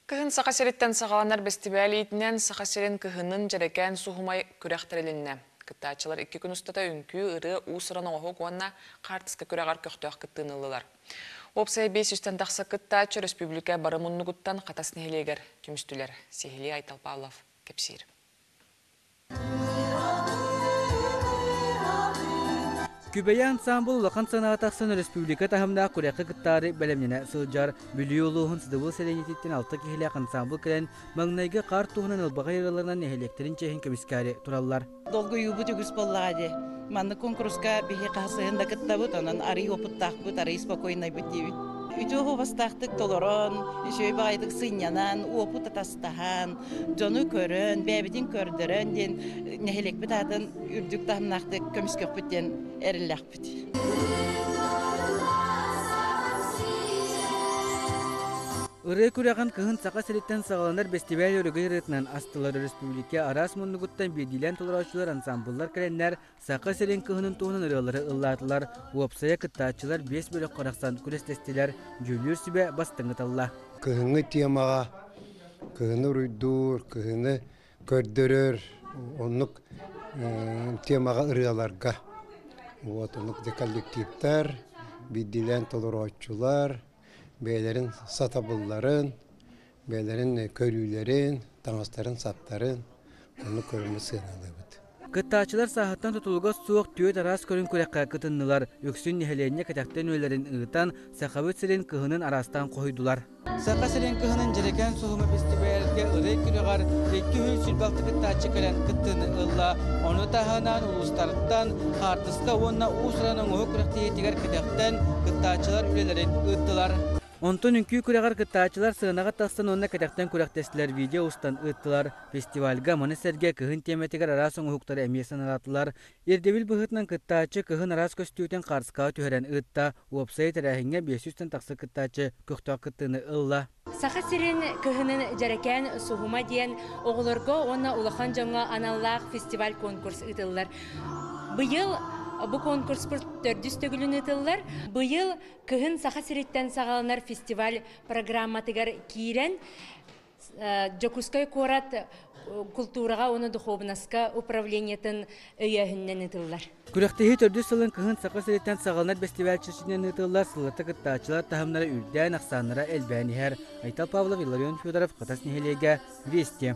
Кыһын Саха сириттэн саҕаланар бэстибээл иитинэн Саха сирин кыһынын дьэрэкээн суһумай күрэх тэрилиннэ. Кыттааччылар икки күн устата үҥкүү, ырыа, уус-уран оҥоһук уонна хаартыска күрэҕэр көхтөөх кыттыыны ыллылар. Уопсайа 500-тэн тахса кыттааччы өрөспүүбүлүкэ бары муннугуттан Хатас нэһилиэгэр түмүстүлэр. Сиһилии Айтал Павлов кэпсиир. Күбэйэ ансаамбыл улахан санаа тахсан өрөспүүбүлүкэ таһымнаах күрэххэ кыттаары бэлэмнэнэ сылдьар. Бүлүү улууһун Сыдыбыл сэлиэнньэтиттэн алта киһилээх ансаамбыл кэлэн, маҥнайгы хаар туһунан ылбаҕай ырыаларынан нэһилиэктэрин чиэһин көмүскээри тураллар. Долгуйуубут үгүс буоллаҕа дии. Маннык куонкуруска биһи хаһысыһын да кыттабыт, онон арый уопуттаахпыт, арый спокойнайбыт диибит. Үтүө уобастаахтык толорон, үчүгэй баҕайытык сынньанан, уопут атастаһан, дьону көрөн, бэйэбитин көрдөрөн диэн нэһилиэкпит аатын үрдүк таһымнаахтык көмүскүөхпүт диэн эрэллээхпит. Ырыа күрэҕин кыһын Саха сириттэн саҕаланар бэстибээл өрөгөй ырыатынан астылар өрөспүүбүлүкэ араас муннугуттан биирдиилээн толорооччулар ансаамбыллар кэлэннэр Саха сирин кыһынын туһунан ырыалары ыллаатылар, уопсайа кыттааччылар биэс бөлөххө арахсан күрэстэстилэр, дьүүллүүр сүбэ бастыҥы талла. Кыһыҥҥы темаҕа кыһыны уруйдуур, кыһыны көрдөрөр оннук темаҕа ырыаларга вот оннук коллективтар, биирдиилээн толорооччулар бэйэлэрин сатабылларын, бэйэлэрин көрүүлэрин, таҥастарын-саптарын оннук көрүҥҥэ сыаналыыбыт. Кыттааччылар сааһыттан тутулуга суох түөрт араас көрүҥ күрэххэ кытыннылар. Үксүн нэһилиэнньэ кэтэхтэн үлэлэрин ыытан, Сахабыт сирин кыһынын араастаан хоһуйдулар. Саха сирин кыһынын дьэрэкээн суһума бэстибээлгэ ырыа күрэҕэр 226 кыттааччы кэлэн кыттыыны ылла. Ону таһынан улуустартан хаартыска уонна уус-уран оҥоһук күрэхтэһиитигэр кэтэхтэн кыттааччылар үлэлэрин ыыттылар. Онтон үҥкүү күрэҕэр кыттааччылар сыанаҕа тахсан уонна кэтэхтэн күрэхтэстилэр, видео устан ыыттылар. Фестивальга маны сэргэ кыһын тиэмэтигэр араас оҥоһуктары эмиэ сыаналаатылар. Ирдэбил быһыытынан кыттааччы кыһын араас көстүүтүн хаарыскаҕа түһэрэн ыытта. Уопсай тэрээһиҥҥэ 500-тэн тахса кыттааччы көхтөөх кыттыыны ылла. Саха сирин кыһынын дьэрэкээн суһума диэн оҕолорго уонна улахан дьоҥҥо аналлаах фестиваль-конкурс ыытыллар. Быйыл бу конкурспут төрдүс төгүлүн ыытыллар. Быйыл Кыһын Саха сириттэн саҕаланар фестиваль программатыгар киирэн, Дьокуускай куорат култуураҕа уонна духуобунаска управлениетын өйөөһүнүнэн ыытыллар. Күрэхтэһии төрдүс сылын кыһын Саха сириттэн саҕаланар бэстибээл чэрчитинэн ыытыллар сыллата кыттааччылар таһымнара үрдээн, ахсааннара элбээн иһэр. Айтал Павлов, Илларион Федоров, Хатас нэһилиэгэ, Вести.